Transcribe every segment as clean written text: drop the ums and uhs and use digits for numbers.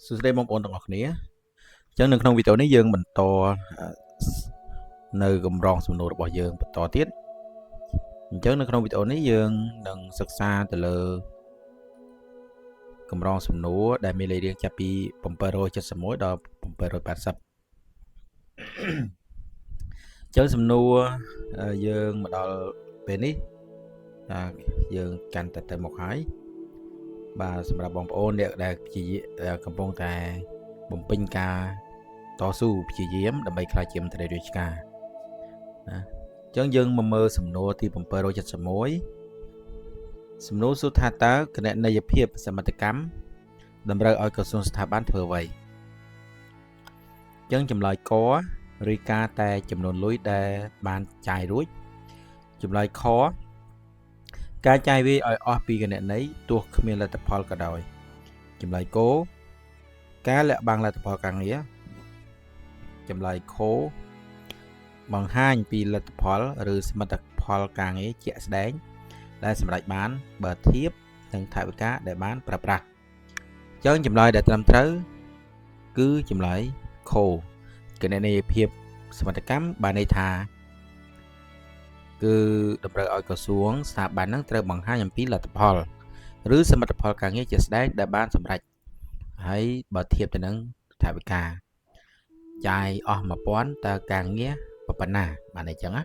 សួស្តីបងប្អូនទាំងអស់គ្នាអញ្ចឹងនៅក្នុងវីដេអូនេះយើងបន្តនៅកម្រងសំណួររបស់យើងបន្តទៀតអញ្ចឹងនៅក្នុងវីដេអូនេះយើងនឹងសិក្សាទៅលើកម្រងសំណួរដែលមានលេខរៀងចាប់ពី771ដល់780អញ្ចឹងសំណួរយើងមកដល់ពេលនេះយើងកាន់តែទៅមុខហើយបាទសម្រាប់បងប្អូនអ្នកដែលព្យាកំពុងតែបំពេញការតស៊ូព្យាយាមដើម្បីក្លាយជាមន្ត្រីរាជការណាអញ្ចឹងយើងមកមើលសំណួរទី771សំណួរសួរថាតើគណនេយ្យភាពសមិទ្ធកម្មតម្រូវឲ្យក្រសួងស្ថាប័នធ្វើអ្វីអញ្ចឹងចម្លើយករាយការណ៍តែចំនួនលុយដែលបានចាយរួចចម្លើយខការចាយវាឲ្យអស់ពីគណនីទោះគ្មានលទ្ធផលក៏ដោយចម្លើយកការលាក់បាំងលទ្ធផលការងារចម្លើយខបង្ហាញពីលទ្ធផលឬសមិទ្ធផលការងារជាក់ស្ដែងដែលសម្រេចបានបើធៀបនឹងថវិកាដែលបានប្រើប្រាស់អញ្ចឹងចម្លើយដែលត្រឹមត្រូវគឺចម្លើយខគណនេយ្យភាពសមិទ្ធកម្មបានន័យថាគឺតម្រូវឲ្យក្រសួងស្ថាប័នហ្នឹងត្រូវបង្ហាញអំពីលទ្ធផលឬសមិទ្ធផលការងារជាក់ស្ដែងដែលបានសម្រេចហើយបើធៀបទៅនឹងថវិកាចាយអស់1000តើការងារប៉ុណ្ណាបានអញ្ចឹងណា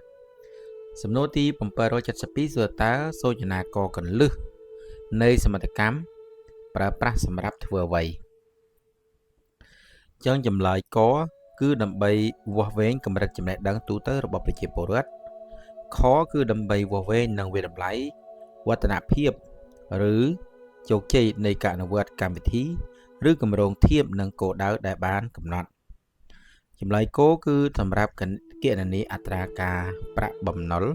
សំណួរទី772សួរតើសូចនាករកលឹះនៃសមិទ្ធកម្មប្រើប្រាស់សម្រាប់ធ្វើអ្វីអញ្ចឹងចម្លើយកគឺដើម្បីវាស់វែងកម្រិតចំណេះដឹងទូទៅរបស់ប្រជាពលរដ្ឋខគឺដើម្បីវាស់វែងនិងវាយតម្លៃវឌ្ឍនភាពឬជោគជ័យនៃការអនុវត្តកម្មវិធីឬគម្រោងធៀបនឹងគោលដៅដែលបានកំណត់ចម្លើយកគឺសម្រាប់គណនាអត្រាការប្រាក់បំណុល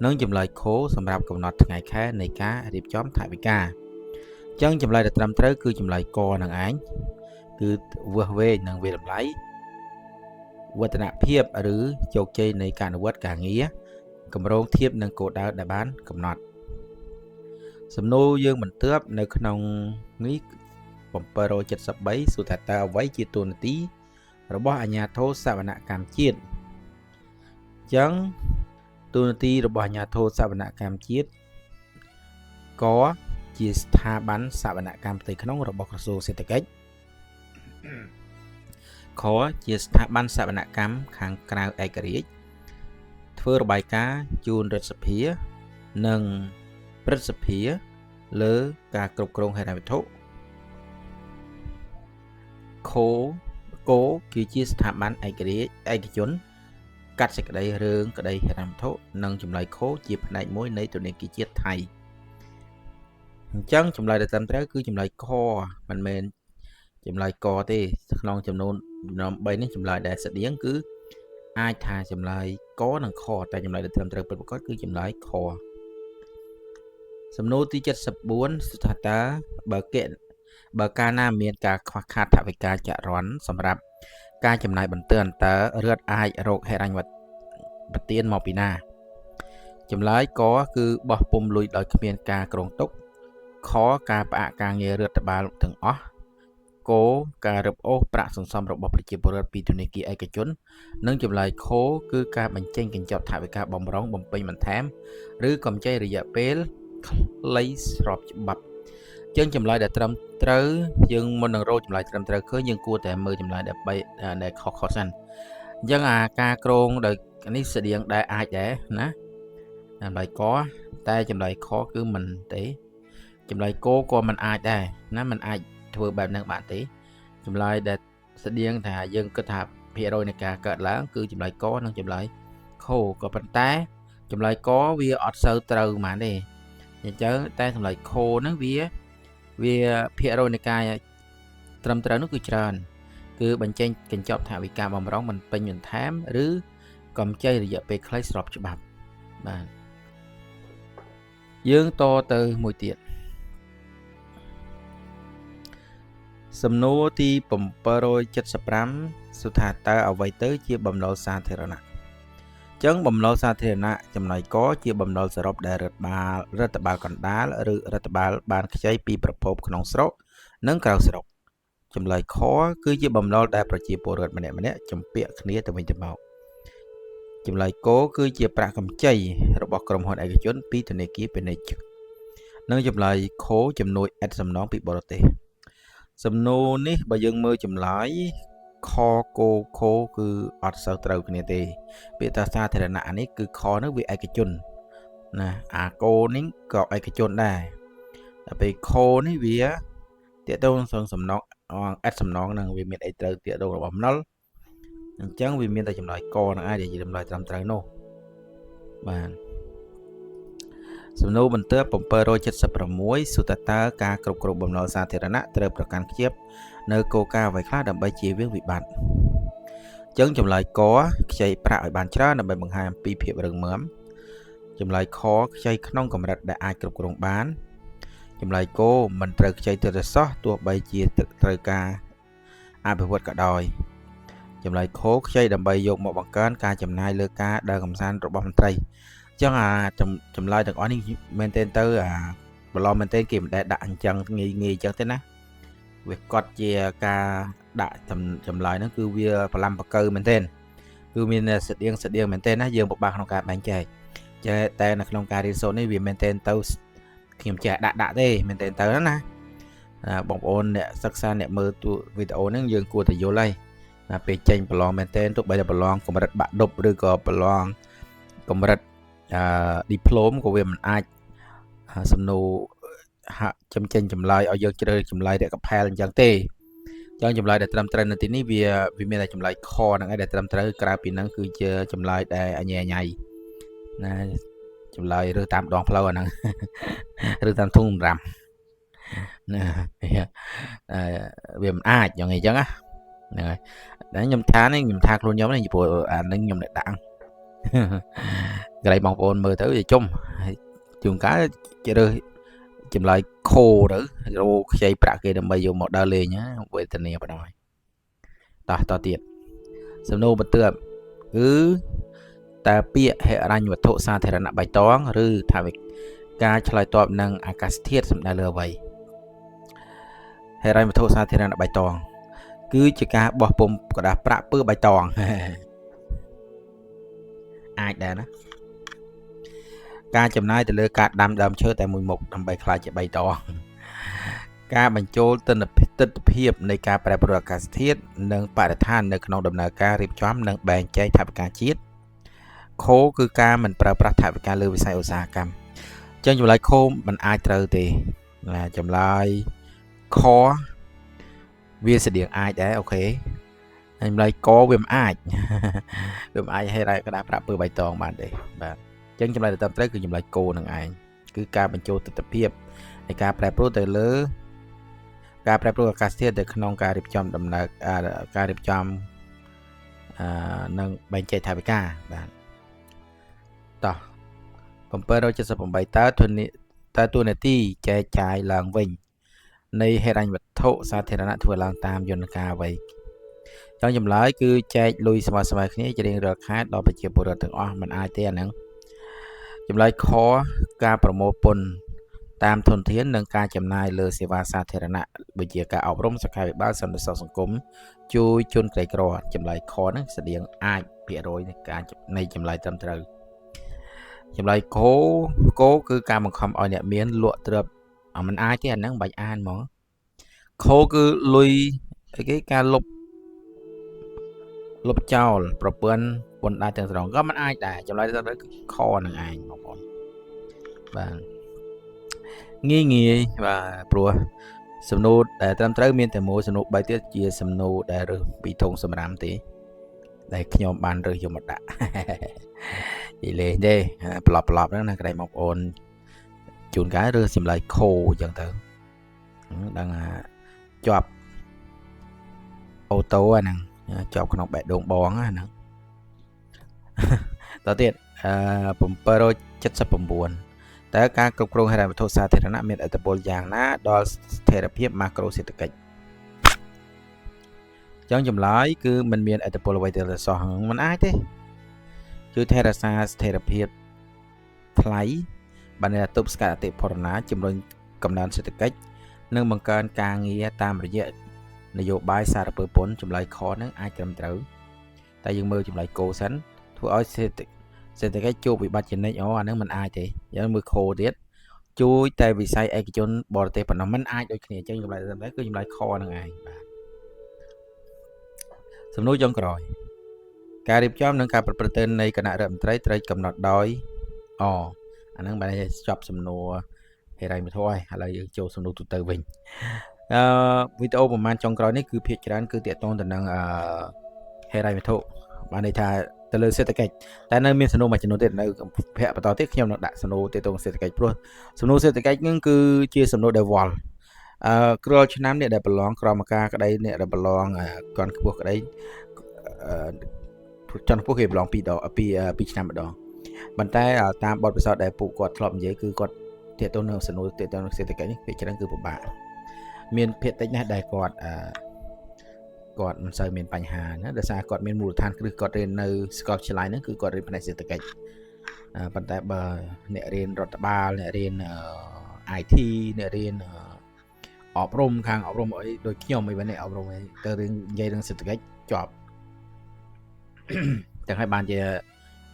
និងចម្លើយខសម្រាប់កំណត់ថ្ងៃខែនៃការរៀបចំថវិកាអញ្ចឹងចម្លើយដែលត្រឹមត្រូវគឺចម្លើយកនឹងឯងគឺវាស់វែងនិងវាយតម្លៃវឌ្ឍនភាពឬជោគជ័យនៃការអនុវត្តការងារគម្រោងធៀបនឹងគោលដៅដែលបានកំណត់សំណួរយើងបន្ទាប់នៅក្នុងនេះ773សួរថាតើអ្វីជាតួនាទីរបស់អាជ្ញាធរសវនកម្មជាតិអញ្ចឹងតួនាទីរបស់អាជ្ញាធរសវនកម្មជាតិកជាស្ថាប័នសវនកម្មផ្ទៃក្នុងរបស់ក្រសួងសេដ្ឋកិច្ចខជាស្ថាប័នសវនកម្មខាងក្រៅឯករាជ្យធ្វើរបាយការណ៍ជូនរដ្ឋសភានិងព្រឹទ្ធសភាលើការគ្រប់គ្រងហិរញ្ញវត្ថុខកគឺជាស្ថាប័នឯករាជ្យឯកជនកាត់សេចក្តីរឿងក្តីហិរញ្ញវត្ថុនិងចម្លើយខជាផ្នែកមួយនៃធនាគារជាតិថៃអញ្ចឹងចម្លើយដែលត្រឹមត្រូវគឺចម្លើយខមិនមែនចម្លើយកទេក្នុងចំនួន3នេះចម្លើយដែលស្តៀងគឺអាចថាចម្លើយកនិងខតែចម្លើយដែលត្រឹមត្រូវពិតប្រាកដគឺចម្លើយខសំណួរទី74ស្ថាតើបើកាលណាមានការខ្វះខាតថវិកាចរន្តសម្រាប់ការចំណាយបន្ទាន់តើរដ្ឋអាចរកហិរញ្ញប្បទានមកពីណាចម្លើយកគឺបោះពុំលុយដោយគ្មានការគ្រោងទុកខការផ្អាកការងាររដ្ឋបាលទាំងអស់កការរឹបអូសប្រាក់សន្សំរបស់ប្រជាពលរដ្ឋពីធនាគារឯកជននិងចម្លើយខគឺការបញ្ចេញកញ្ចប់ថវិកាបំរុងបំពេញបន្ថែមឬកម្ចីរយៈពេលខ្លីស្របច្បាប់ចឹងចម្លើយដែលត្រឹមត្រូវយើងមុននឹងរកចម្លើយត្រឹមត្រូវឃើញយើងគួរតែមើលចម្លើយដែល3ដែលខុសៗសិនអញ្ចឹងអាការក្រងដោយនេះស្តៀងដែរអាចដែរណាចម្លើយកតែចម្លើយខគឺមិនទេចម្លើយកក៏មិនអាចដែរណាមិនអាចធ្វើបែបហ្នឹងបានទេចម្លើយដែលស្តៀងថាយើងគិតថាភាគរយនៃការកើតឡើងគឺចម្លើយកនិងចម្លើយខក៏ប៉ុន្តែចម្លើយកវាអត់សូវត្រូវហ្មងទេអញ្ចឹងតែចម្លើយខហ្នឹងវាភាគរយនៃការត្រឹមត្រូវនោះគឺច្រើនគឺបញ្ចេញកញ្ចប់ថវិកាបំរុងមិនពេញបន្ថែមឬកម្ចីរយៈពេលខ្លីស្របច្បាប់បាទយើងតទៅមួយទៀតសំណួរទី775សួរថាតើអ្វីទៅជាបំណុលសាធារណៈចឹងបំណុលសាធារណៈចំណុចកជាបំណុលសរុបដែលរដ្ឋបាលកណ្ដាលឬរដ្ឋបាលបានខ្ចីពីប្រភពក្នុងស្រុកនិងក្រៅស្រុក ចម្លើយខគឺជាបំណុលដែលប្រជាពលរដ្ឋម្នាក់ៗជំពាក់គ្នាទៅវិញទៅមកចម្លើយកគឺជាប្រាក់កម្ចីរបស់ក្រុមហ៊ុនឯកជនពីធនាគារពាណិជ្ជនិងចម្លើយខជំនួយឥតសំណងពីបរទេសសំណួរនេះបើយើងមើលចម្លើយខកោខោគឺអត់សូវត្រូវគ្នាទេពាក្យថាសាធារណៈនេះគឺខនោះវាឯកជនណាអាកោនេះក៏ឯកជនដែរតែពេលខនេះវាទាក់ទងនឹងសំណងឥតសំណងនឹងវាមានអីត្រូវទាក់ទងរបស់បំណុលអញ្ចឹងវាមានតែចម្លើយកហ្នឹងឯងដែលជាចម្លើយត្រឹមត្រូវនោះបាទសំណួរបន្ទាប់776សុទ្ធតើការគ្រប់គ្រងបំណុលសាធារណៈត្រូវប្រកាន់ខ្ជាប់នៅគោលការណ៍អ្វីខ្លះដើម្បីជៀសវាងវិបត្តិអញ្ចឹងចម្លើយកខ្ចីប្រាក់ឲ្យបានច្រើនដើម្បីបង្ហាញអំពីភាពរឹងមាំចម្លើយខខ្ចីក្នុងកម្រិតដែលអាចគ្រប់គ្រងបានចម្លើយកមិនត្រូវខ្ចីទៅសោះទោះបីជាត្រូវការអភិវឌ្ឍក៏ដោយចម្លើយខខ្ចីដើម្បីយកមកបង្កើនការចំណាយលើការដើរកម្សាន្តរបស់មន្ត្រីអញ្ចឹងអាចម្លើយទាំងអស់នេះមែនទែនទៅអាប្រឡងមែនទែនគេមិនដែលដាក់អញ្ចឹងងាយងាយអញ្ចឹងទេណាវាកត់ជាការដាក់ចម្លើយហ្នឹងគឺវាប្រឡាំប្រកើមែនទែនគឺមានស្តៀងស្តៀងមែនទែនណាយើងពិបាកក្នុងការបែងចែកចេះតែនៅក្នុងការរៀនសូត្រនេះវាមែនទែនទៅខ្ញុំចេះដាក់ដាក់ទេមែនទែនទៅណាបងប្អូនអ្នកសិក្សាអ្នកមើលវីដេអូហ្នឹងយើងគួរតែយល់ហើយណាពេលចេញប្រឡងមែនទែនទោះបីតែប្រឡងកម្រិតបាក់ឌុបឬក៏ប្រឡងកម្រិតអឺឌីប្លូមក៏វាមិនអាចសំណួរហាក់ចំចេញចម្លើយឲ្យយើងជ្រើសចម្លើយរកផែលអញ្ចឹងទេចឹងចម្លើយដែលត្រឹមត្រូវនៅទីនេះវាវាមានតែចម្លើយខហ្នឹងឯងដែលត្រឹមត្រូវក្រៅពីហ្នឹងគឺជាចម្លើយដែលអញញ៉ៃណាចម្លើយរើសតាមដងផ្លូវអាហ្នឹងឬតាមធុងសម្រាំណាវាមិនអាចយ៉ាងអីចឹងណាហ្នឹងហើយតែខ្ញុំថានេះខ្ញុំថាខ្លួនខ្ញុំនេះព្រោះអាហ្នឹងខ្ញុំអ្នកដាក់កន្លែងបងប្អូនមើលទៅវាជុំជួនកាលជ្រើសចម្លើយខោទៅរោខ្ចីប្រាក់គេដើម្បីយកមកដើរលេងវេទនាបណ្ដោយតោះតទៀតសំណួរបន្ទាប់គឺតើពាក្យហិរញ្ញវត្ថុសាធារណៈបៃតងឬថាវិការឆ្លើយតបនឹងអាកាសធាតុសំដៅលើអ្វីហិរញ្ញវត្ថុសាធារណៈបៃតងគឺជាការបោះពុំក្រដាសប្រាក់ពើបៃតងអាចដែរណាការចំណាយទៅលើការដាំដើមឈើតែមួយមុខដើម្បីក្លាយជាបៃតងការបញ្ចូលទិដ្ឋភាពនៃការប្រែប្រួលអាកាសធាតុនិងបរិស្ថាននៅក្នុងដំណើរការរៀបចំនិងបែងចែកថវិកាជាតិខគឺការមិនប្រើប្រាស់ថវិកាលើវិស័យឧស្សាហកម្មអញ្ចឹងចម្លើយខមិនអាចត្រូវទេណាចម្លើយខវាស្តៀងអាចដែរអូខេហើយចម្លើយកវាមិនអាចវាមិនអាចឲ្យរ៉ែក្តារប្រាក់ពើបៃតងបានទេបាទអញ្ចឹងចម្លើយដែលត្រឹមត្រូវគឺចម្លើយកនឹងឯងគឺការបញ្ចូលទិដ្ឋភាពនៃការប្រែប្រួលទៅលើការប្រែប្រួលអាកាសធាតុទៅក្នុងការរៀបចំដំណើរការរៀបចំនិងបែងចែកថវិកាបាទតោះ778តើធនីតើតួនាទីចែកចាយឡើងវិញនៃហិរញ្ញវត្ថុសាធារណៈធ្វើឡើងតាមយន្តការអ្វីចង់ចម្លើយគឺចែកលុយស្មើៗគ្នាជារៀងរាល់ខែដល់ប្រជាពលរដ្ឋទាំងអស់មិនអាចទេអាហ្នឹងចម្លើយខការប្រមូលពន្ធតាមធនធាននិងការចំណាយលើសេវាសាធារណៈដូចជាការអប់រំសុខាភិបាលសន្តិសុខសង្គមជួយជនក្រីក្រចម្លើយខហ្នឹងស្តៀងអាចភាគរយនៃការនៃចម្លើយត្រឹមត្រូវចម្លើយកោគឺការបង្ខំឲ្យអ្នកមានលក់ទ្រព្យមិនអាចទេអាហ្នឹងមិនបាច់អានហ្មងខគឺលុយអីគេការលុបចោលប្រពន្ធពន្ធដារទាំងស្រុងក៏មិនអាចដែរចម្លើយត្រឹមត្រូវគឺខនឹងឯងបងប្អូនបាទងាយងាយបាទព្រោះសំណួរដែលត្រឹមត្រូវមានតែមួយសំណួរ3ទៀតជាសំណួរដែលរើសពីធុងសម្រាមទេដែលខ្ញុំបានរើសយកមកដាក់និយាយលេងទេប្រឡប់ប្រឡប់ហ្នឹងណាក្តីបងប្អូនជួនកាលរើសចម្លើយខោអញ្ចឹងទៅដឹងថាជាប់អូតូអាហ្នឹងជាប់ក្នុងបេះដូងបងហ្នឹងតទៀតអឺ779តើការគ្រប់គ្រងហិរញ្ញវត្ថុសាធារណៈមានឥទ្ធិពលយ៉ាងណាដល់ស្ថិរភាពម៉ាក្រូសេដ្ឋកិច្ចចឹងចម្លើយគឺมันមានឥទ្ធិពលអ្វីទៅសោះមិនអាចទេជួយថែរក្សាស្ថិរភាពថ្លៃបានទប់ស្កាត់អតិផរណាជំរុញកំណើនសេដ្ឋកិច្ចនិងបង្កើនការងារតាមរយៈ នយោបាយសារពើពន្ធចម្លើយខហ្នឹងអាចត្រឹមត្រូវតែយើងមើលចម្លើយគោសិនធ្វើឲ្យសេដ្ឋកិច្ចជួបវិបត្តិជានិច្ចអូអាហ្នឹងមិនអាចទេយើងមើលខទៀតជួយតែវិស័យឯកជនបរទេសប៉ុណ្ណោះមិនអាចដូចគ្នាអញ្ចឹងចម្លើយត្រឹមត្រូវគឺចម្លើយខហ្នឹងឯងបាទសំណួរចុងក្រោយការរៀបចំនិងការប្រព្រឹត្តទៅនៃគណៈរដ្ឋមន្ត្រីត្រូវកំណត់ដោយអអាហ្នឹងបានចប់សំណួរហិរញ្ញវត្ថុហើយឥឡូវយើងចូលសំណួរទូទៅវិញអឺវីដេអូប្រហែលចុងក្រោយនេះគឺភាគច្រើនគឺតាក់ទងទៅនឹងអឺហិរញ្ញវត្ថុបានន័យថាទៅលើសេដ្ឋកិច្ចតែនៅមានសំណួរមួយចំនួនទៀតនៅភគ្គបន្តទៀតខ្ញុំនឹងដាក់សំណួរទាក់ទងសេដ្ឋកិច្ចព្រោះសំណួរសេដ្ឋកិច្ចហ្នឹងគឺជាសំណួរដែលវល់អឺគ្រាល់ឆ្នាំអ្នកដែលប្រឡងក្រមការក្តីអ្នកដែលប្រឡងកន់ខ្ពស់ក្តីអឺចន់ខ្ពស់គេប្រឡង2ដង2 2ឆ្នាំម្ដងប៉ុន្តែតាមបទពិសោធន៍ដែលពួកគាត់ធ្លាប់និយាយគឺគាត់ទាក់ទងនឹងសំណួរទាក់ទងនឹងសេដ្ឋកិច្ចនេះភាគច្រើនគឺពិបាកមានភាគតិចណាស់ដែលគាត់អឺគាត់មិនសូវមានបញ្ហាណាដោយសារគាត់មានមូលដ្ឋានគ្រឹះគាត់រៀននៅសាកលវិទ្យាល័យហ្នឹងគឺគាត់រៀនផ្នែកសេដ្ឋកិច្ចប៉ុន្តែបើអ្នករៀនរដ្ឋបាលអ្នករៀន IT អ្នករៀនអប់រំខាងអប់រំអីដូចខ្ញុំអីបែបនេះអប់រំអីទៅរឿងនិយាយរឿងសេដ្ឋកិច្ចជាប់ទាំងឲ្យបានជា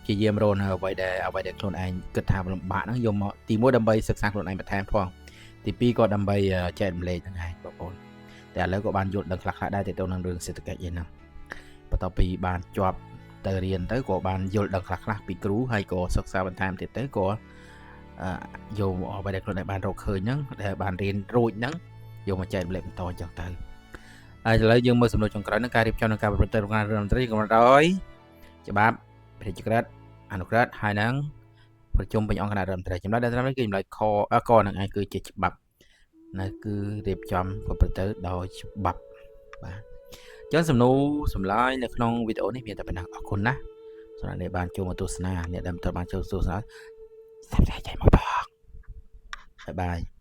ព្យាយាមរកនៅអ្វីដែលខ្លួនឯងគិតថាលំបាកហ្នឹងយកមកទី1ដើម្បីសិក្សាខ្លួនឯងបន្ថែមផងទី2ក៏ដើម្បីចែករំលែកហ្នឹងឯងបងប្អូនតែឥឡូវក៏បានយល់ដឹងខ្លះៗដែរទៅនឹងរឿងសេដ្ឋកិច្ចឯហ្នឹងបន្ទាប់ពីបានជាប់ទៅរៀនទៅក៏បានយល់ដឹងខ្លះៗពីគ្រូហើយក៏សិក្សាបន្ថែមទៀតទៅក៏យកអ្វីដែលខ្លួនឯងបានរកឃើញហ្នឹងដែលបានរៀនរួចហ្នឹងយកមកចែករំលែកបន្តអញ្ចឹងទៅហើយឥឡូវយើងមើលសំណួរចុងក្រោយហ្នឹងការរៀបចំនិងការប្រព្រឹត្តទៅក្នុងរដ្ឋមន្ត្រីកំណត់ដោយច្បាប់ព្រះរាជក្រឹត្យអនុក្រឹត្យហើយនឹងប្រជុំពេញអង្គគណៈរដ្ឋមន្ត្រីចម្លើយដែលត្រឹមត្រូវគឺចម្លើយខកនឹងឯងគឺជាច្បាប់នៅគឺរៀបចំប្រព្រឹត្តទៅដោយច្បាប់បាទអញ្ចឹងសំណួរសម្លាយនៅក្នុងវីដេអូនេះមានតែប៉ុណ្ណឹងអរគុណណាស់សម្រាប់អ្នកបានចូលមកទស្សនាអ្នកដែលមិនទាន់បានចូលទស្សនា subscribe ចែកមកផង bye bye.